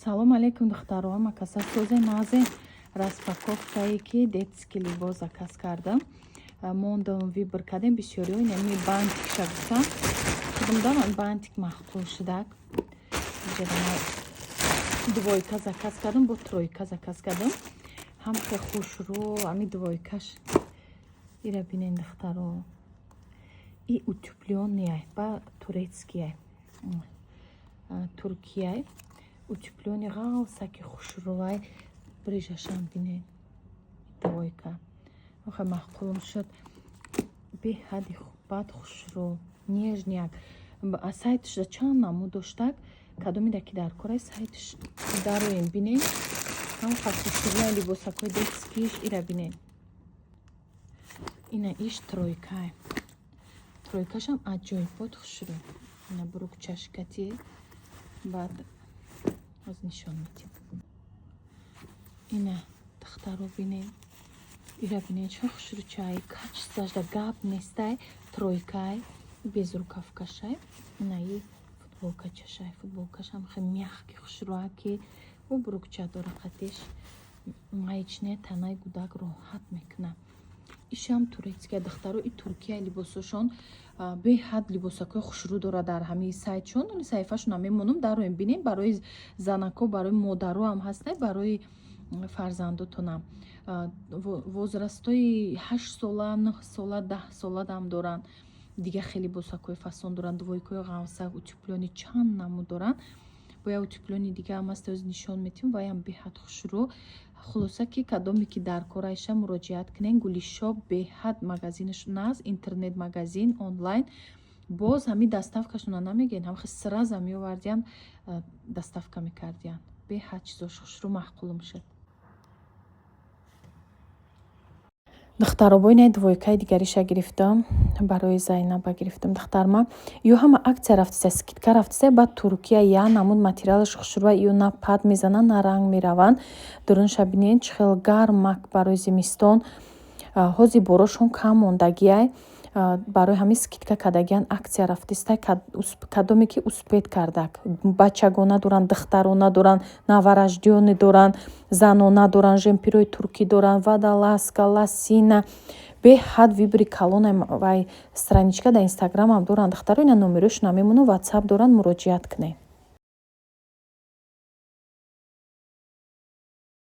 Салом алейкум, духтаро, ҳама каса созе мазе. Распаковкае ки детский либос заказ кардам, мондам, выбор кардем. Бисёриҳо инами бантикша гуфтам, худумдам бантик маъқул шудак. Двойка заказ кардам, бо тройка заказ кардам, ҳам хе хушрӯ. Ами двойкаш ира бинен, духтаро, и утеплённый, ба турецкий, туркияй, утеплённый, ғавсаки хушрӯвай. Брижашам бинен, двойка охе маъқулм шуд, беҳади бад хушрӯ, нежный. Сайташда чанд намуд доштак, кадомида ки дар корай, сайташ дароем, бинен, ҳамқа хушрӯай либосакҳои детскийш. Ира бинен, ина иш тройкай, тройкашам аҷоибот хушрӯ. Ина брюкчашкати, баъд оз нишон медиҳем. Ина, духтаро, бинен, ира бинен, чӣ хушрӯчай, качествоашда гап нестай. Тройкай, безрукавкашай. Ина и футболкачашай, футболкашам хе мягкий, хушрӯа, ки бо брюкча дора, қатиш маечне, танаи гудак роҳат мекунад. Ишам турецкия, духтаро, и Туркия либосошон беҳад либосакҳои хушрӯ дорад. Дар ҳамаи сайтшон, саҳифашона мемонам, дароем, бинем. Барои занако, барои модаро ҳам ҳастай, барои фарзандотонам, возрастҳои 8 сола, 9 сола, 10 сола дам доранд. Дига хеле либосакҳои фасон доранд, двойкаҳои ғавсак, утеплённый чанд намуд доранд. Бо як утеплённый дига ҳам аст, оз нишон метиҳем, ваям беҳад хушрӯ. Хулоса, ки кадоме ки дар кор айша, муроҷиат кунен. Гулишоп беҳад магазинашон аст, интернет магазин, онлайн. Боз ҳамин доставкашона намегӯен, ҳамхе сразу меовардиян, доставка мекардиян. Беҳад чизош хушрӯ, маъқулм шуд. Духтаро, бо инаи двойкаи дигариша гирифтам, барои Зайнаба гирифтам, духтарма. Ё ҳама акция рафтиса, скидка рафтиса. Баъд Туркия я намуд, материалаш хушрӯа, ё на пад мезананд, на ранг мераванд. Дурунша бинед, чӣ хел гармак, барои зимистон. Ҳозир борошон кам мондагиай, барои ҳамин скидка кардагиян, акция рафтиста. Кадоме ки успеть кардак, бачагона доранд, духтарона доранд, новорождённый доранд, занона доранд, жемперои туркӣ доранд, водолазка, лосина, беҳад выбори калона. Вай страничка дар Инстаграмам доранд, духтаро, ина номерошона мемонам, Ватсап доранд, муроҷиат кунед.